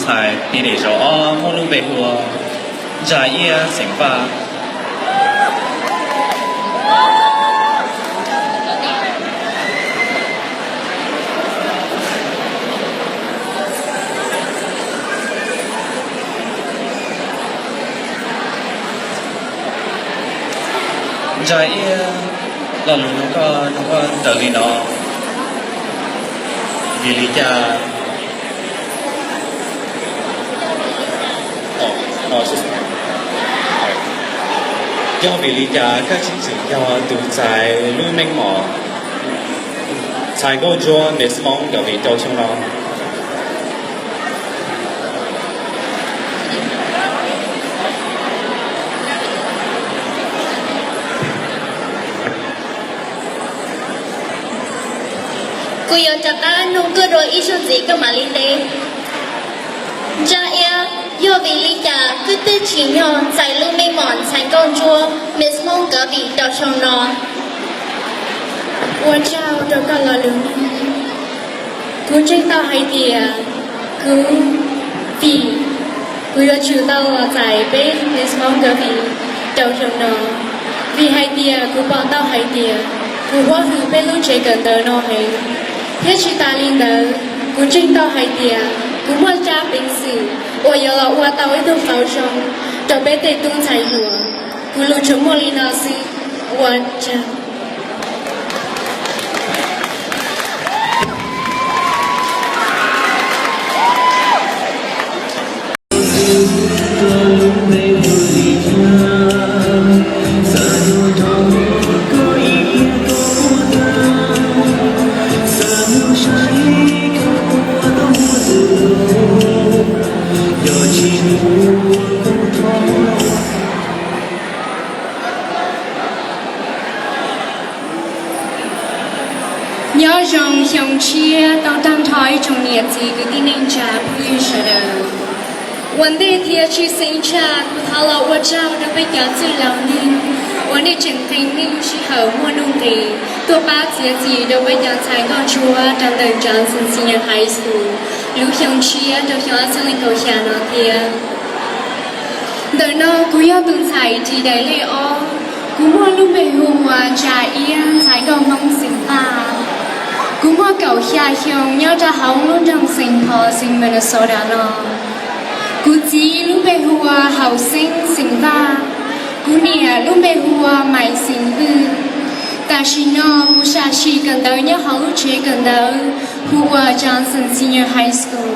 Hais pib zaum ob muaj lub npe hu ua Ntsa Iab xeem Vaj. Ntsa Iab, lo lus nug koj nug koj raws li no, vim li cas? Yog vim li cas koj tseem yog tus txais lub meej mom ntxhais nkauj ntsuab Miss Hmoob Kaum Vim rau xyoo no? Kuv yuav rov qab nug koj dua ib zaug ntxiv koj mam li teb. Ntsa Iab, yog vim li cas koj thiaj tsim nyog txais lub meej mom ntxhais nkauj ntsuab Miss Hmoob Kaum Vim rau xyoo no? Ua tsaug rau koj lo lus nug. Kuv ntseeg tau hais tias kuv, vim kuv yuav tsum tau los txais peb Miss Hmoob Kaum Vim rau xyoo no, vim hais tias kuv pom tau hais tias kuv huab hwm peb lub tsev kawm ntawv no heev, thiab tsis tas li ntawd kuv ntseeg tau hais tias kuv muaj tsab peev xwm uas yuav los ua tau ib tug qauv zoo rau peb tej tub ntxhais hluas. Kuv lus tsuas muaj li no xwb. Ua tsaug. Nyob zoo xyoo tshiab tau tag nrho ib tsoom niam txiv kwv tij neej tsa phooj ywg sawv daws. Ua ntej thiab tshwj xeeb tshaj kuv thov los ua tsaug rau peb cov txwj laus neeg uas nej tseem qee nej lub sij hawm muaj nuj nqis tuaj pab txiav txim rau peb cov ntxhais nkauj ntsuab rau ntawm Johnson Senior High School lub xyoo tshiab rau xyoo ob txhiab leej kaum xya no thiab. Ntawm no kuv yog tus ntxhais ris daim lej ob. Kuv muaj lub npe hu ua Ntsa Iab, ntxhais nkauj Hmoob xeem Vaj. Kuv muaj kaum xya xyoo, nyob rau hauv lub nroog Saint Paul, xeev Minnesota no. Kuv txiv lub npe hu ua Haum Xeeb xeem Vaj. Kuv niam lub npe hu ua Maiv xeem Vwj. Tam sim no kuv sam sim kawm ntawv nyob hauv lub tsev kawm ntawv hu ua Johnson Senior High School.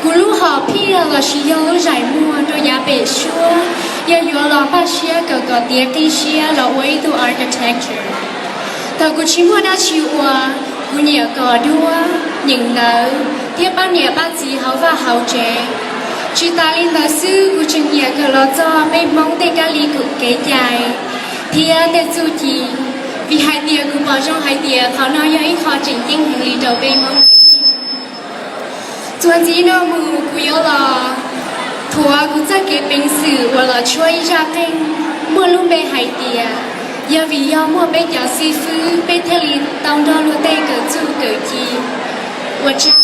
Kuv lub hom phiaj lossis yog lub zais muag rau yav pem suab yog yuav los npaj siab kawm kom tiav qib siab los ua ib tug architecture. Thaum kuv tsis muaj dab tsi ua, kuv nyiam kos duab, nyeem ntawv thiab pab niam pab txiv hauv vaj hauv tsev. Tsis tas li ntawd xwb, kuv tseem nyiam kawm los txog peb Hmoob tej kab li kev cai thiab tej txuj ci, vim hais tias kuv pom zoo hais tias qhov no yog ib qho tseem ceeb heev li rau peb Hmoob. Txuas ntxiv no mus kuv yuav los thuav kuv txoj kev peev xwm uas los tshuab ib zaj qeej muaj lub npe hais tias, yog vim yog muaj peb cov xib fwb peb thiaj li tau nrog luag tej kawm txuj kawm ci. Ua tsaug.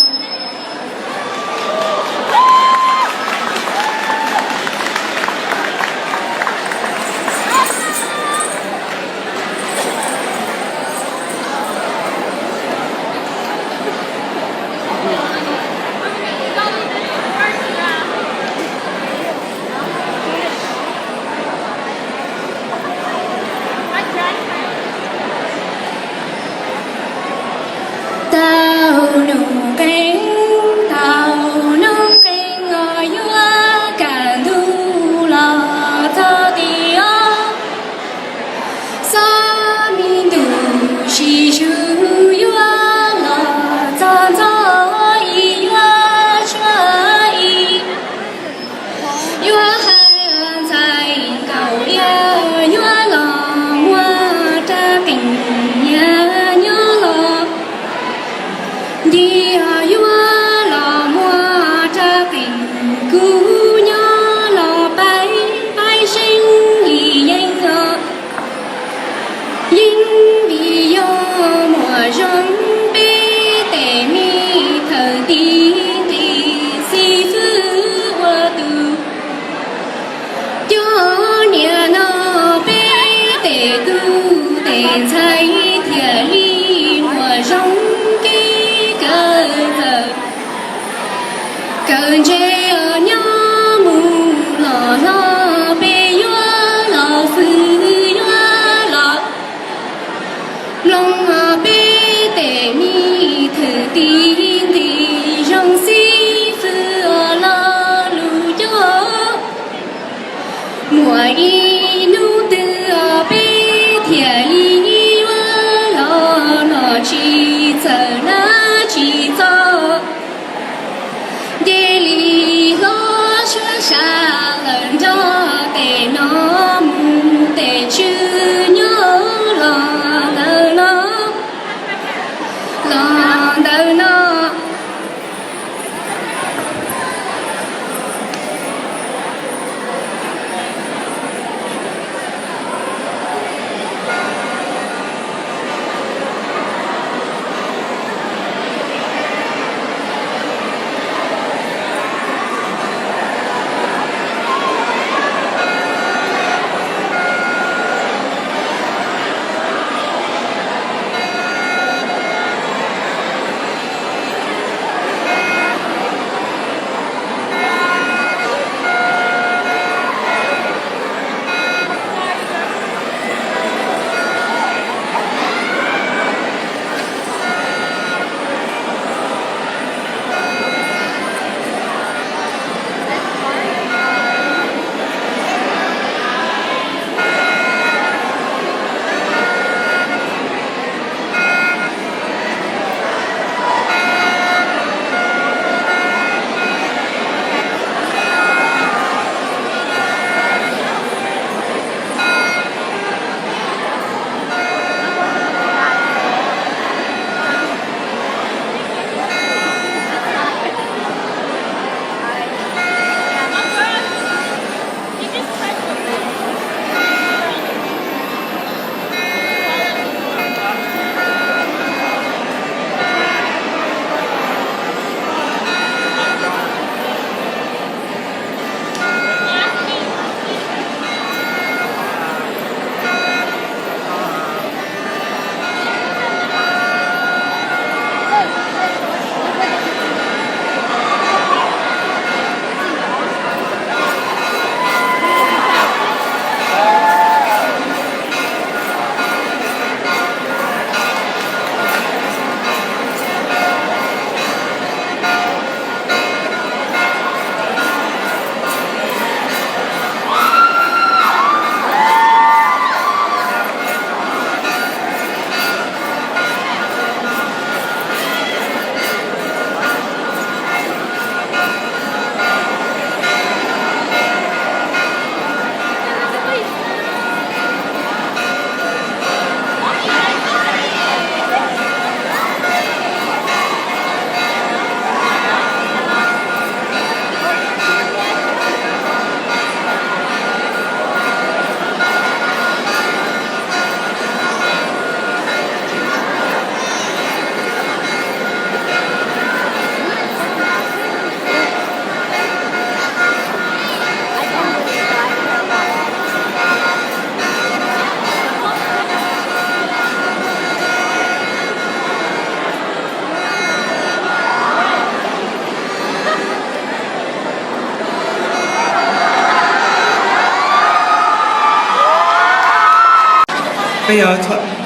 Tau nus nqe Ntxhais thiaj li muaj zoo kev kawm ntxawm, kawm ntse os nyob mus los hlob peb yuav los fwm yuav los mloog peb tej me thwj tim nti zoo xib fwb os lo lus coj. Muaj ib hnub twg os peb thiaj li yuav los, no tsis txawj hnav tsis txog, cia li hlob suab sab lawm nrog tej no mus tej tswv nyob los ntawm no, los ntawm no.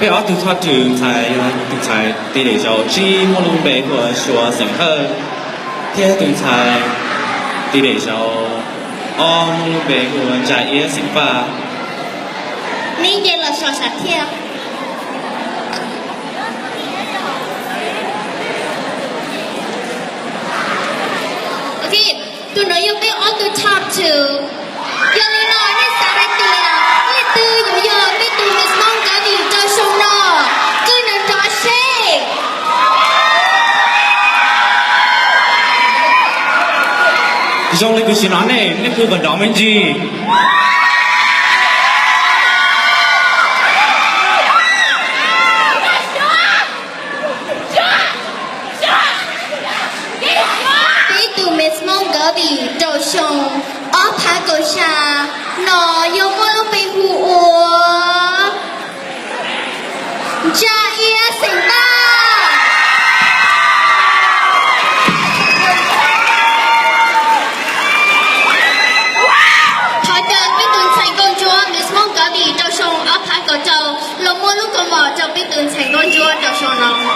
Peb ob tug thoj rwg ntxhais yog tus ntxhais ti daim zauv tsib muaj lub npe hu ua Suav xeem Hawj, thiab tus ntxhais ti daim zauv ob muaj lub npe hu ua Ntsa Iab xeem Faj. Neb nce los so sam thiaj. Ok, tus no yog peb ob tug top two. Yog li no nej xav hais tias leej twg yuav yog peb tus Miss Hmoob Gov Vim rau xyoo no? Qw nrov nrov seb. Zoo li kuv sim no nej, nej qw kom nrov me ntsis. Peb tus Miss Hmoob Gov Vim rau xyoo ob phav kaum xya no yog muaj lub npe hu ua Cov suav no